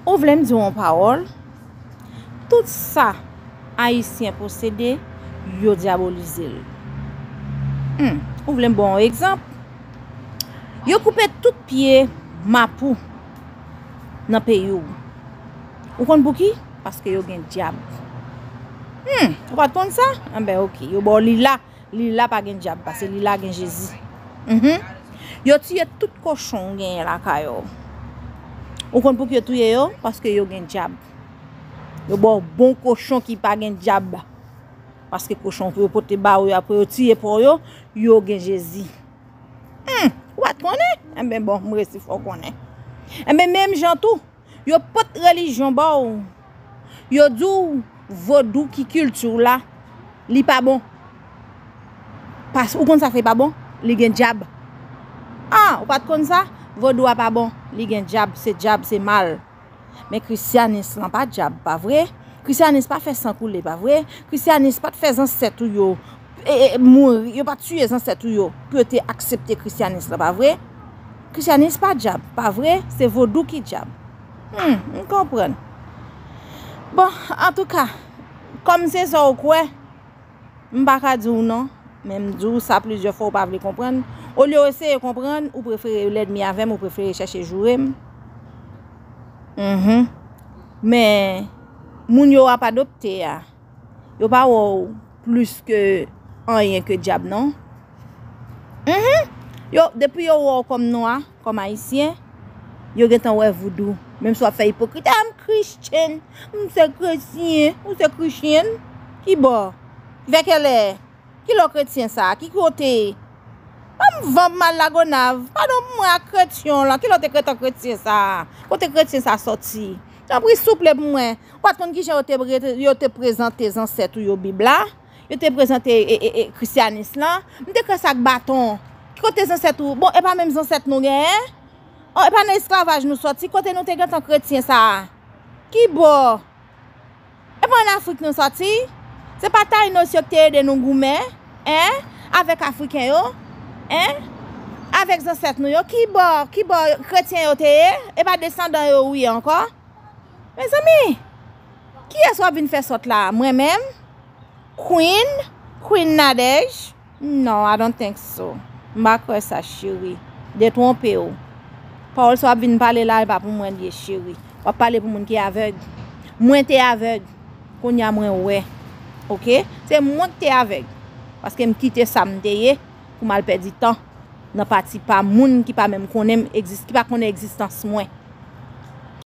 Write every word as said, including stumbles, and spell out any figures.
Ou vle m di w yon pawòl? Tout sa Ayisyen posede, yo dyabolize l. Hmm, ou vle m ba w yon egzanp? Yo koupe tout pye mapou nan peyi w. Ou konn pouki? Paske yo gen dyab. Hmm, ou pa t konn sa? Anben, oke, yo ba w li la. Li la pa gen dyab, paske li la gen Jezi. Mhm. Yo tiye tout kochon w genyen lakay ou. Ou konn pouki yo touye yo? Paske yo gen dyab. Yo ba w bon kochon ki pa gen dyab. Paske kochon pou yo pote ba ou yo, apre yo tiye pou yo, yo gen Jezi. Hmm, ou pa t konnen? Enben bon, m resi fè w konnen. Enben menm jan tou, yo pot relijyon ba w. Yo di w vodou ki kilti w la, li pa bon. Pas, ou konn sa fè pa bon? Li gen dyab. Ah, ou pa t konn sa? Vodou a pa bon. Li gen dyab, se dyab, se mal. Men krisyanis lan pa dyab, pa vre? Krisyanis pa fè san koule, pa vre? Krisyanis pa t fè zansèt ou yo e, e, mouri, yo pa t tiye zansèt ou yo pou yo te aksepte krisyanis lan, pa vre? Krisyanis pa dyab, pa vre? Se vodou ki dyab. Hmm, m konprann. Bon, antouka, kòm se sa w kwè, m pa ka di w non, men m di w sa plizyè fwa ou pa vle konprann. Olye w eseye konprann, ou prefere lènmi avè m, ou prefere chèche joure m. Mhm. Men, moun yo ap adopte a, yo pa wè w plis ke anyen ke dyab non. Mhm. Yo, depi yo wè w kòm nwa, kòm ayisyen, yo gentan wè voudou. Menm si w ap fè ipokrit, ah, m Christian, m se kretyen, ou se kretyen? Ki bò? Vè kèlè? Ki lò kretyen sa? Ki kote? Ban m van m al Lagonav. Padon pou mwen ak kretyon lan. Ki lò te kretyen kretyen sa? Kote kretyen sa sòti? Tanpri souple pou mwen. Ou pa t konn kijan yo te, yo te prezante zansèt ou yo Bib la? Yo te prezante e, e, e, krisyanis lan? M te krese ak baton. Ki kote zansèt ou? Bon, e pa menm zansèt nou genyen? Oh, e pa nan esklavaj nou sòti? Kote nou te gentan kretyen sa? Ki bò? E pa ann Afrik nou sòti? Se pa Taynos yo ki te ede nou goumen, en? Avèk Afriken yo, en? Avèk zansèt nou yo, ki bò, ki bò kretyen yo te ye? E pa desandan yo ou ye ankò? Mezanmi, kiyès w ap vin fè sòt la? Mwen menm? Queen? Queen Nadège? No, I don't think so. M pa kwè sa, cheri. Detwonpe w. Pawòl sa w ap vin pale la, e pa pou mwen l ye, cheri. W ap pale pou moun ki avèg. Mwen te avèg. Kounye a mwen wè. Oke? Se mwen ki te avèg. Paske m kite sa m te ye pou m al pèdi tan nan pati pa moun ki pa menm konnen m egzis-, ki pa konnen egzistans mwen.